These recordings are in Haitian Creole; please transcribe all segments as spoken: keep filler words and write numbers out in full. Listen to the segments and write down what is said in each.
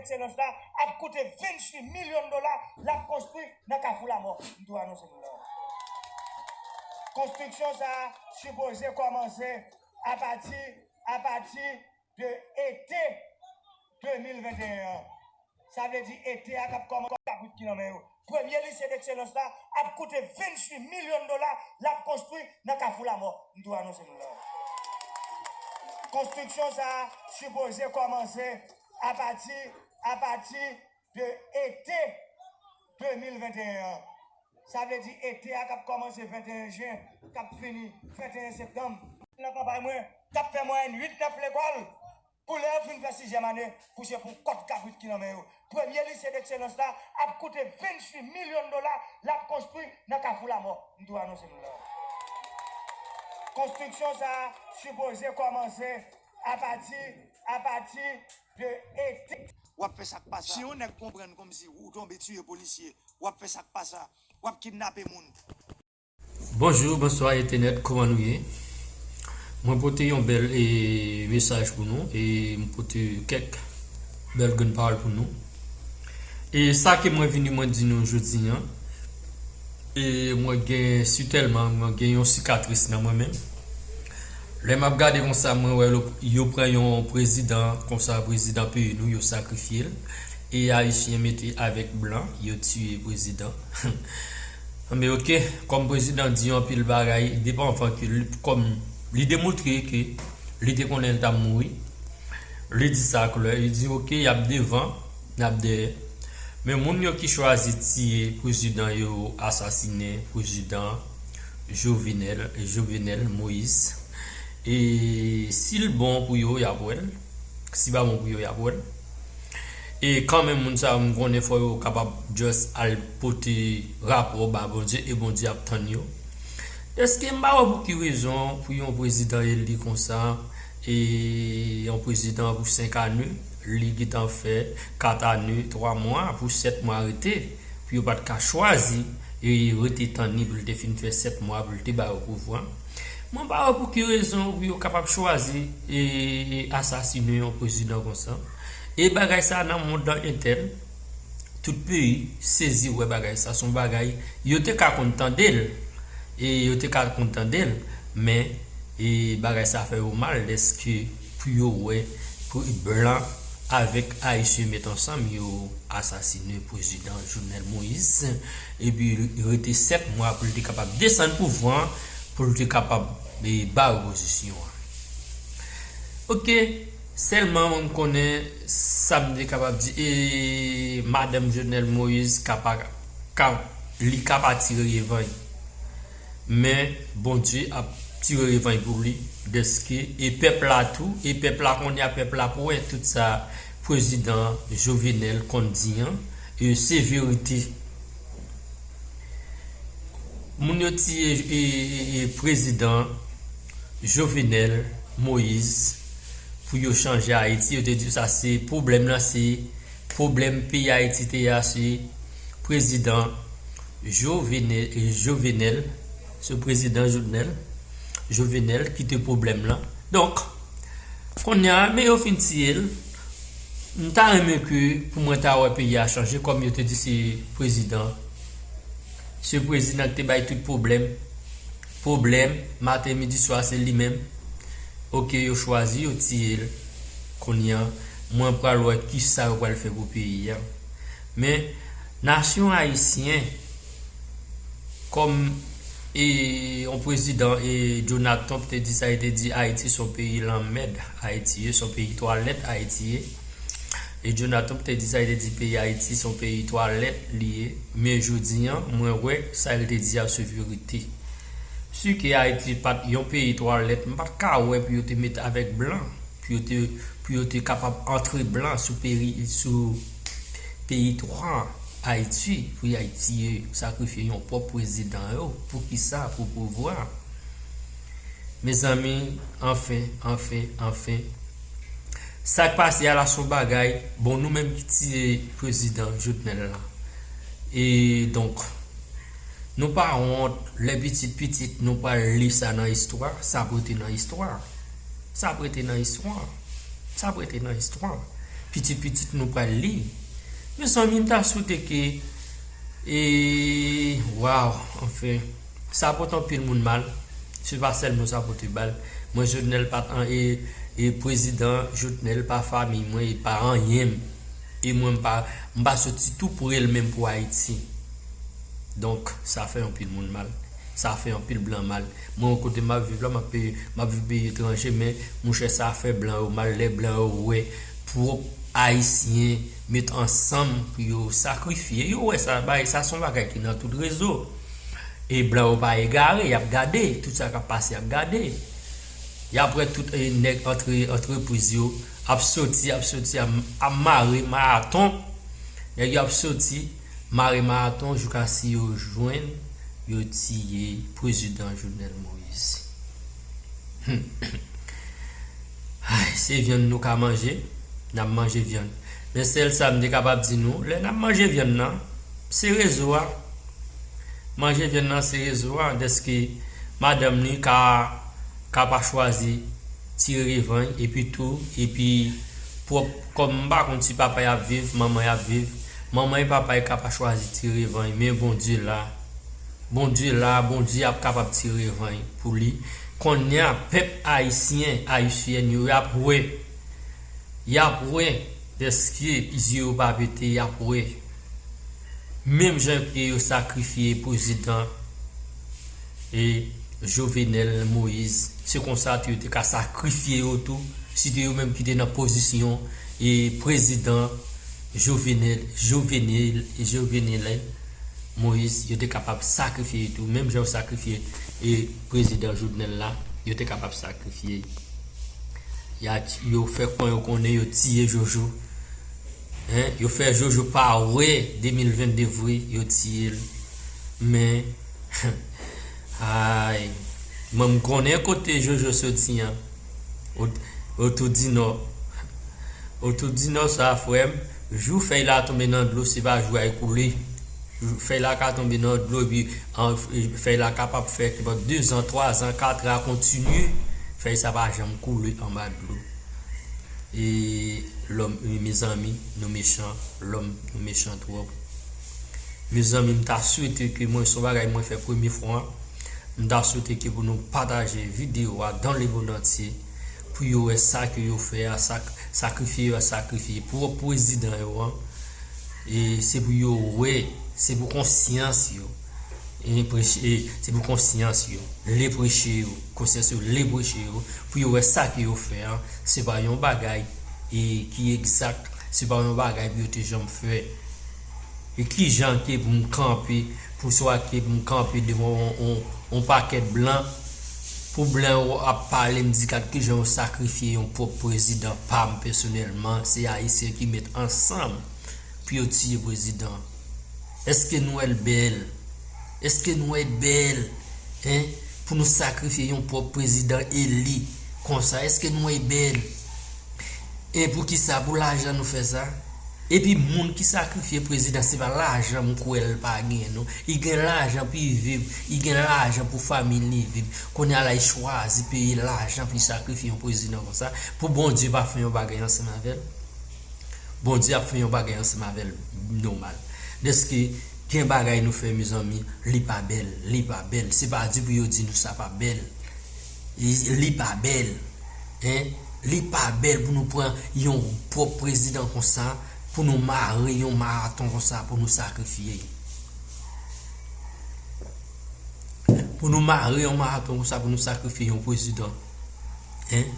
Ekselans la ap koute venntuit milyon dola, l ap konstwi nan Kafou Lamò. M tou anonse nou la. Konstriksyon sa a sipoze kòmanse apati, apati de ete de mil venteyen an. Sa vle di ete a k ap kòmanse, kabrit ki nan men yo. Premye lise dekselans la ap koute venntuit milyon dola, l ap konstwi nan Kafou Lamò. M tou anonse nou la. Konstriksyon sa a sipoze kòmanse apati, apati de ete de mil venteyen an. Sa vle di ete a k ap kòmanse venteyen jen, k ap fini venteyen septanm. Nan kanpay mwen, k ap fè mwayèn uit nèf lekòl, pou lè yo fin fè sizyèm ane, pou se pou kòd kabrit ki nan men yo. Premye lise dekselans la ap koute venntuit milyon dola, l ap konstwi nan Kafou Lamò. M tou anonse nou la. Konstriksyon sa a sipoze kòmanse apati, apati de ete. W ap fè sa k pa sa. Si yon nèg konprann kòmsi ou tonbe tiye polisye, w ap fè sa k pa sa. W ap kidnape moun. Bonjou, bonswa entènèt, kòman nou ye? Mwen pote yon bèl e, mesaj pou nou e m pote kèk bèl grenn pawòl pou nou. E sa ke mwen vini mwen di nou jodi an, e mwen gen sitèlman mwen gen yon sikatris nan mwen menm. Lè m ap gade konsa, mwen wè lo- yo pran yon prezidan konsa, prezidan peyi nou, yo sakrifye l. E Ayisyen mete avèk blan, yo tiye prezidan. Men oke, kòm prezidan di anpil bagay, depi anvan ke li, kòm li demontre ke li te konnen l t ap mouri, li di sa klè, li di oke, y ap devan, n ap dèyè. Men moun yo ki chwazi tiye prezidan yo, asasinen prezidan Jovenel, Jovenel Moïse, e si l bon pou yo, y ap wè l. Si pa bon pou yo, y ap wè l. E kanmenm, moun sa yo, m konnen fò yo kapab just al pote rapò ba Bondye, e Bondye ap tann yo. Èske m pa wè pou ki rezon pou yon prezidan eli konsa, e yon prezidan pou senk ane, li gentan fè kat ane, twa mwa, pou sèt mwa rete, pou yo pa t ka chwazi e rete tann li pou l te fin fè sèt mwa, pou l te ba yo pouvwa. Mwen pa wè pou ki rezon pou yo kapab chwazi e asasinen yon prezidan konsa. E bagay sa nan mond lan entèn, tout peyi sezi wè bagay sa. Se yon bagay yo te ka konn tande l. E yo te ka konn tande l, men e bagay sa fè yo mal dèske pou yo wè pou blan avèk Ayisyen met ansanm, yo asasinen prezidan Jovenel Moïse, epi rete sèt mwa pou l te kapab desann pouvwa an, pou l te kapab e, ba opozisyon an. Oke, sèlman mwen m konnen sa m te kapab di, e madanm Jovenel Moïse ka pa, ka, li ka pa tire revanj. Men Bondye ap tire revanj pou li, dèske e pèp la tou, e pèp la konnen, pèp la ap wè tout sa prezidan Jovenel konn di an, e se verite. Moun yo tiye e, e, e prezidan Jovenel Moïse pou yo chanje Ayiti, yo te di sa se pwoblèm nan, se pwoblèm peyi Ayiti te a, se prezidan Jovenel, Jovenel, se prezidan Jovenel, Jovenel ki te pwoblèm lan. Donk, kounye a, men yo fin tiye l, m ta renmen ke pou mwen ta wè peyi a chanje, kòm yo te di se prezidan, se prezidan ki te bay tout pwoblèm, pwoblèm, maten, midi, swa, se li menm. Oke, yo chwazi, yo tiye l. Kounye a, mwen pral wè kisa yo pral fè pou peyi a. Men, nasyon ayisyen, kòm e yon prezidan, e Donald Trump te di sa, li te di Ayiti se yon peyi lanmèd, Ayiti ye, se yon peyi twalèt, Ayiti ye. E Donald Trump te di sa, li te di peyi Ayiti se yon peyi twalèt li ye. Men jodi an, mwen wè sa li te di a se verite. Si ke Ayiti pa t yon peyi twalèt, m pa t ka wè pou yo te met avèk blan, pou yo te, pou yo te kapab antre blan sou peyi, sou peyi twa Ayiti, pou y al tiye, sakrifye yon pwòp prezidan yo. Poukisa? Pou pouvwa. Mezanmi, anfen, anfen, anfen. Sa k pase a la se yon bagay, bon, nou menm ki tiye prezidan Jovenel la. E donk, nou pa wont, lè pitit pitit nou pral li sa nan istwa, sa ap rete nan istwa. Sa ap rete nan istwa. Sa ap rete nan istwa. pitit pitit nou pral li. Mezanmi, m ta swete ke, e, waw, anfen, sa pote anpil moun mal. Se pa sèl mwen sa pote mal. Mwen, Jovenel pa t an, e, e prezidan Jovenel pa fanmi mwen, e pa anyen m. E mwen, m pa, m pa soti tou pre l menm pou Ayiti. Donk, sa fè anpil moun mal. Sa fè anpil blan mal. Mwen, yon kote m ap viv la, m ap peye, m ap viv peyi etranje, men, monchè, sa fè blan yo mal lè blan yo wè pwòp Ayisyen met ansanm pou yo sakrifye. Yo wè sa, bagay, sa se yon bagay ki nan tout rezo. E blan yo pa egare, y ap gade, tout sa k ap pase, y ap gade. Y ap wè tout, e, nèg antre, antrepriz yo ap soti, ap soti, ap, ap mare maraton. Nèg yo ap soti, mare maraton, jiska si yo jwenn, yo tiye prezidan Jovenel Moïse. Ay, se vyann nou ka manje, n ap manje vyann. Men sèl sa m te kapab di nou, lè n ap manje vyann nan, se rezo a. Manje vyann nan se rezo a, dèske madanm li ka, ka pa chwazi tire revanj, epi tou, epi pwòp, kòm m pa konn si papa y ap viv, manman y ap viv, manman e papa y ka pa chwazi tire revanj, men Bondye la, Bondye la, Bondye ap kapab tire revanj pou li. Kounye a, pèp ayisyen, ayisyèn yo, y ap wè. Y ap wè, dèske zye yo pa pete, y ap wè. Menm jan ke yo sakrifye prezidan e Jovenel Moïse, se konsa tou yo te ka sakrifye yo tou, si te yo menm ki te nan pozisyon e prezidan Jovenel, Jovenel, Jovenel Moïse, yo te kapab sakrifye yo tou, menm jan yo sakrifye e prezidan Jovenel la, yo te kapab sakrifye. Y a, yo fè kon yo konnen yo tiye Jojo. Hein? Yo fè Jojo pa wè de mil vennde vre, yo tiye l. Men, ay, mwen m konnen kote Jojo soti an. Ot-, Otou di nò. Otou di nò sa, frè m, jou fèy la tonbe nan dlo, se pa jou a l koule. Fèy la ka tonbe nan dlo, epi an, fèy la kapab fè ki bon, dezan, twazan, katran, kontinye. Fèy sa pa janm koule anba dlo. E lòm, e mezanmi, nou mechan, lòm, nou mechan twòp. Mezanmi, m ta swete ke mwen, se yon bagay mwen fè premye fwa, m ta swete ke pou nou pataje videyo a dans le monde entier, pou yo wè sa ke yo fè a, sa, sakrifye yo a sakrifye pwòp prezidan yo an. E se pou yo wè, se pou konsyans yo. E preche, e se pou konsyans yo, lepreche yo, konsyans yo, lepreche yo, pou yo wè sa ke yo fè an, se pa yon bagay e ki egzak, se pa yon bagay pou yo te janm fè. E ki jan ke pou m kanpe, pou swa ke pou m kanpe devan on, on, on pakèt blan, pou blan yo ap pale m di gad ki jan yo sakrifye yon pwòp prezidan pa m pèsonèlman, se ayisyen ki met ansanm pou yo tiye prezidan. Èske nou wè l bèl? Èske nou wè l bèl, hein, pou nou sakrifye yon pwòp prezidan eli konsa? Èske nou wè l bèl? E poukisa? Pou lajan nou fè sa? Epi moun ki sakrifye prezidan, se pa lajan m kwè l pa gen non. Li gen lajan pou li viv, li gen lajan pou fanmi li viv. Kounye a la, li chwazi peye lajan pou li sakrifye yon prezidan konsa, pou Bondye pa fè yon bagay ansanm avè l. Bondye ap fè yon bagay ansanm avè l nòmal. Dèske gen bagay nou fè, mezanmi, li pa bèl, li pa bèl. Se pa di pou yo di nou sa pa bèl. Li, li pa bèl. Hein? Li pa bèl pou nou pran yon pwòp prezidan konsa, pou nou mare yon maraton konsa, pou nou sakrifye. Pou nou mare yon maraton konsa, pou nou sakrifye yon prezidan. Hein?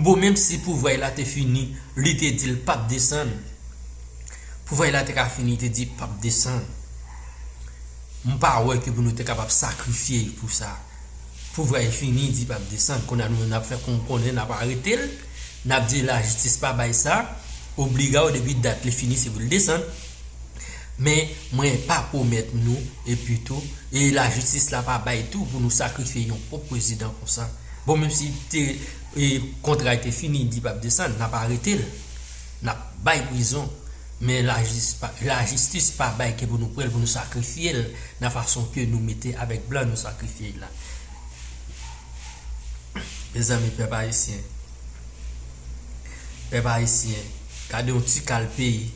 Bon, menm si pouvwa la te fini, li te di l p ap desann. Pouvwa la te ka fini, li te di p ap desann. M pa wè ke pou nou te kapab sakrifye l pou sa. Pouvwa fini, di p ap desann. Kounye a nou menm n ap fè kon konnen n ap arete l, n ap di lajistis pa bay sa, obliga w depi dat li fini se pou l desann. Men mwen pa pwomèt nou, epi tou, e lajistis la pa bay tou pou nou sakrifye yon pwòp prezidan konsa. Bon, menm si te, e, kontra te fini, di p ap desann, n ap arete l, n ap bay prizon. Men lajis-, pa, lajistis pa bay ke pou nou pran l, pou nou sakrifye l, nan fason ke nou mete avèk blan nou sakrifye l la. Mezanmi, pèp ayisyen, pèp ayisyen, Gade yon ti kal peyi.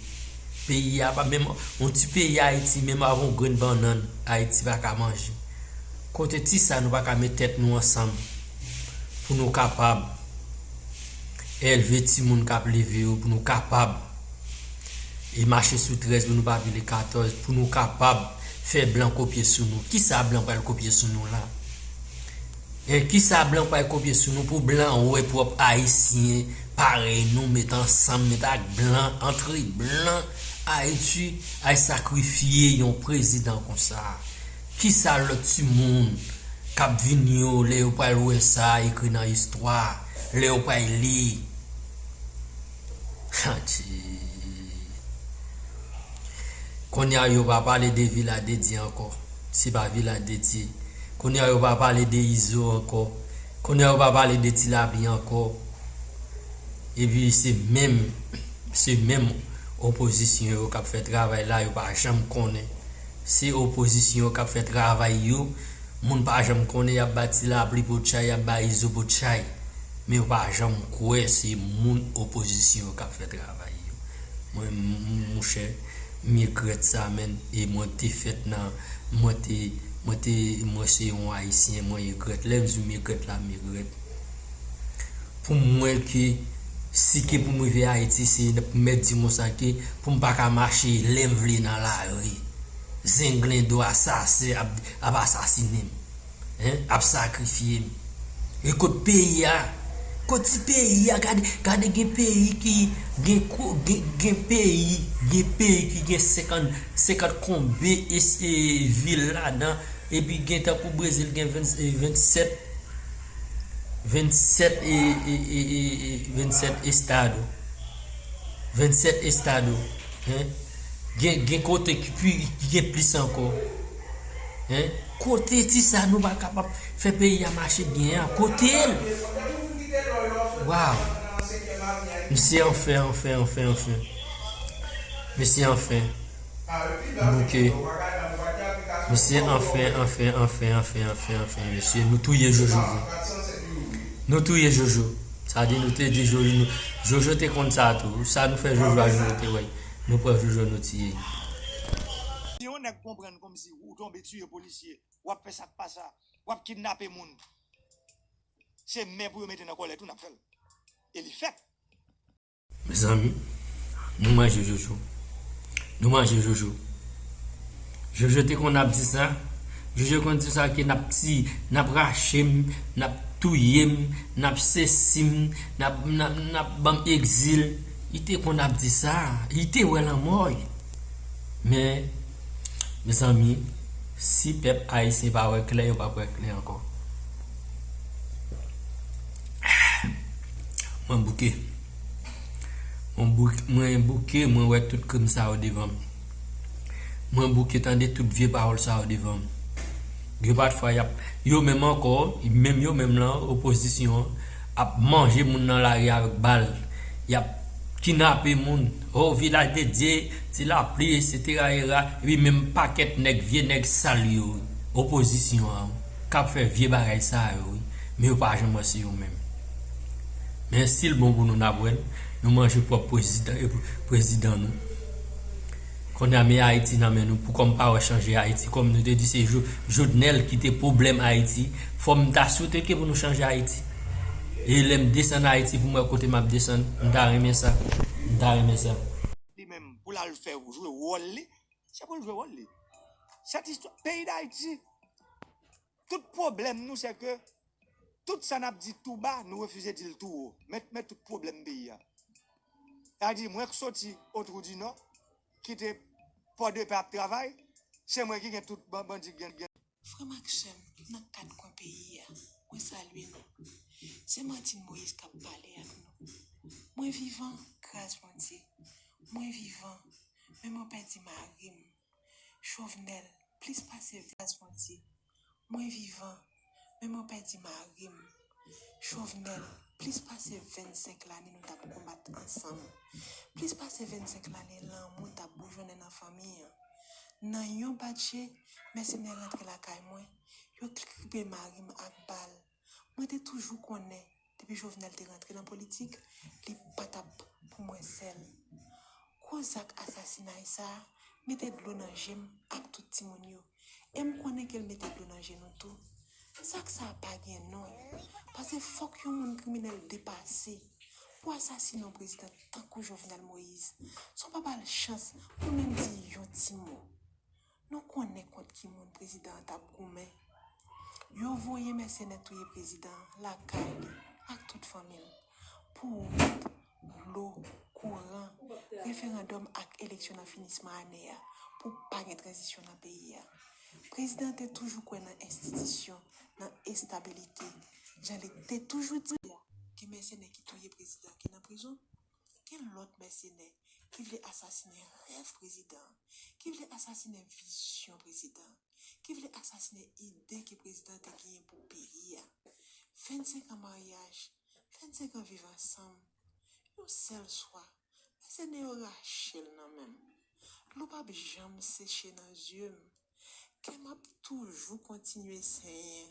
Peyi a pa menm, yon ti peyi Ayiti, menm avè yon grenn bannann, Ayiti pa ka manje. Kote ti sa nou pa ka met tèt nou ansanm pou nou kapab elve timoun k ap leve yo, pou nou kapab e mache sou trèz, pou nou pa vire katòz, pou nou kapab fè blan kopye sou nou. Kisa blan pral kopye sou nou la? E kisa blan pral kopye sou nou pou blan wè pwòp Ayisyen parèy nou met ansanm, met ak blan, antre blan Ayiti, al sakrifye yon prezidan konsa? Kisa lòt timoun k ap vini yo, lè yo pral wè sa ekri nan istwa, lè yo pral li? Adje. Kounye a yo pa pale de Vilaj de Dye ankò. Se pa Vilaj de Dye. Kounye a yo pa pale de Izo ankò. Kounye a yo pa pale de Ti Lapli ankò. Epi se menm, se menm opozisyon yo k ap fè travay la, yo pa janm konnen. Se opozisyon yo k ap fè travay yo. Moun pa janm konnen, y ap ba Ti Lapli po chay, y ap ba Izo po chay. Men yo pa janm kwè se moun opozisyon yo k ap fè travay yo. Mwen, m- m- monchè, m regrèt sa, menn. E mwen te fèt nan, mwen te, mwen te, mwen se yon Ayisyen, mwen regrèt. Lè m di m regrèt la, m regrèt. Pou mwen ke, si ke pou m rive Ayiti, se pou mèt di konsa ke pou m pa ka mache lè m vle nan lari. Zenglendo, asasen ap, ap asasinen m. Hein? Ap sakrifye m. E kot peyi a? Kot ti peyi a? Gade, gade gen peyi ki gen, gen peyi, gen peyi ki gen senkant, senkant konbe vil ladan, epi gen tankou Brezil gen vennsèt, vennsèt e, e, e, e, e vennsèt estado. Vennsèt estado. Hein? Gen, gen kote ki pi, ki gen plis ankò. Hein? Kote ti sa nou pa kapab fè peyi a mache byen an? Kote l? Waw! Mesye, anfen, anfen, anfen, anfen. Mesye, anfen. M bouke. Mesye, anfen, anfen, anfen, anfen, anfen, anfen, mesye, nou touye Jojo vre. Nou touye Jojo. Sa di nou te di Jojo, nou, Jojo te konn sa tou. Sa nou fè Jojo a, Jojo te wè. Nou pran Jojo, nou tiye. Si yon nèg konprann kòmsi ou tonbe tiye polisye, w ap fè sa k pa sa, w ap kidnape moun, se men pou yo mete nan kòlèt ou n ap fè l. E li fèt. Mezanmi, nou manje Jojo. Nou manje Jojo. Jojo te konn ap di sa. Jojo konn di sa ke n ap ti, n ap rache m, n ap touye m, n ap sesi m, n ap, n ap, n ap ban m egzil. Li te konn ap di sa. Li te wè lanmò. Men, mezanmi, si pèp ayisyen pa wè klè, yo p ap wè klè ankò. Mwen bouke. Mwen bouke, mwen bouke, mwen wè tout krim sa yo devan m. Mwen bouke tande tout vye pawòl sa yo devan m. Gen patfwa y ap, yo menm ankò, menm yo menm lan, opozisyon an, ap manje moun nan lari avèk bal. Y ap kidnape moun. O, Vilaj de Dye, Ti Lapli, etsetera, era, epi menm pakèt nèg, vye nèg sal yo, wi. Opozisyon an, wi, k ap fè vye bagay sa yo, wi. Men yo pa janm wè se yo menm. Men si l bon pou nou, n ap wè l. Nou manje pwòp prezidan, e, prezidan nou. Kounye a, men Ayiti nan men nou. Poukò m pa wè chanje Ayiti? Kòm nou te di, se Jo-, Jovenel ki te pwoblèm Ayiti. Fò m ta swete ke pou nou chanje Ayiti. E lè m desann Ayiti pou m wè kote m ap desann, m ta renmen sa. M ta renmen sa. Li menm, pou l al fè jwe wòl li, se pou l jwe wòl li. Sèt istwa, peyi Dayiti, tout pwoblèm nou, se ke tout sa n ap di tou ba, nou refize di l tou wo. Men, men tout pwoblèm peyi a. Sa di, mwen k soti Otwou di Nò, kite Pòdepè ap travay, se mwen ki gen tout ban-, bandi gen, gen. Frè m ak sè m nan kat kwen peyi a, mwen salye nou. Se Martine Moïse k ap pale ak nou. Mwen vivan, gras Bondye. Mwen vivan, men mwen pèdi mari m. Jovenel, plis pase, gras Bondye. Mwen vivan, men mwen pèdi mari m. Jovenel, plis pase vennsenk lane nou t ap konbat ansanm. Plis pase vennsenk lane lanmou t ap boujonnen nan fanmi an. Nan yon bat je, mèsenè rantre lakay mwen, yo kripe mari m ak bal. Mwen te toujou konnen, depi Jovenel te rantre nan politik, li pa t ap pou mwen sèl. Gwo zak asasinay sa a mete dlo nan je m ak tout timoun yo. E m konnen ke l mete dlo nan je nou tou. Zak sa a pa gen non. Paske fòk yon moun kriminèl depase pou asasine yon prezidan tankou Jovenel Moïse. San w pa ba l chans pou l menm di yon ti mo. Nou konnen kont ki moun prezidan an t ap goumen. Yo voye mèsenè touye prezidan an lakay li ak tout fanmi l pou wout, dlo, kouran, referandòm ak eleksyon nan finisman ane a pou pa gen tranzisyon nan peyi a. Prezidan an te toujou kwè nan enstitisyon, nan estabilite, jan li te toujou di a. Gen mèsenè ki touye prezidan ki nan prizon, gen lòt mèsenè ki vle asasinen rèv prezidan an, ki vle asasinen vizyon prezidan an, ki vle asasinen ide ke prezidan an te genyen pou peyi a. Vennsenk an maryaj, vennsenk an viv ansanm, yon sèl swa, mèsenè yo rache l nan men m. Dlo p ap janm seche nan zye m. Kè m ap toujou kontinye senyen.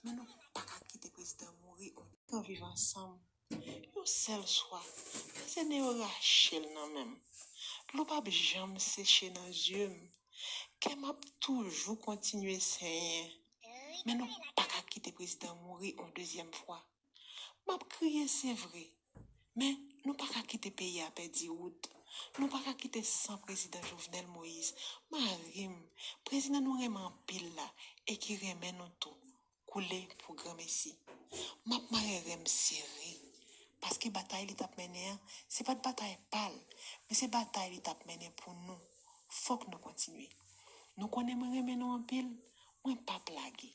Men nou pa ka kite prezidan mouri, on. N ap viv ansanm. Yon sèl swa, mèsenè yo rache l nan men m. Dlo p ap janm seche nan zye m. Kè m ap toujou kontinye senyen. Men nou pa ka kite prezidan mouri yon dezyèm fwa. M ap kriye, se vre. Men nou pa ka kite peyi a pèdi wout. Nou pa ka kite san prezidan Jovenel Moïse, mari m, prezidan nou renmen anpil la e ki renmen nou tou, koule pou granmesi. M ap mare ren m sere, paske batay li t ap mennen an, se pa t batay pa l, men se batay li t ap mennen pou nou. Fòk nou kontinye. Nou konnen mwen renmen nou anpil, mwen p ap lage.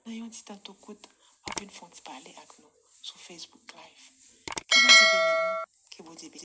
Nan yon ti tan tou kout, m ap vin fè yon ti pale ak nou sou Facebook Live. Ke Bondye beni nou, ke Bondye beni.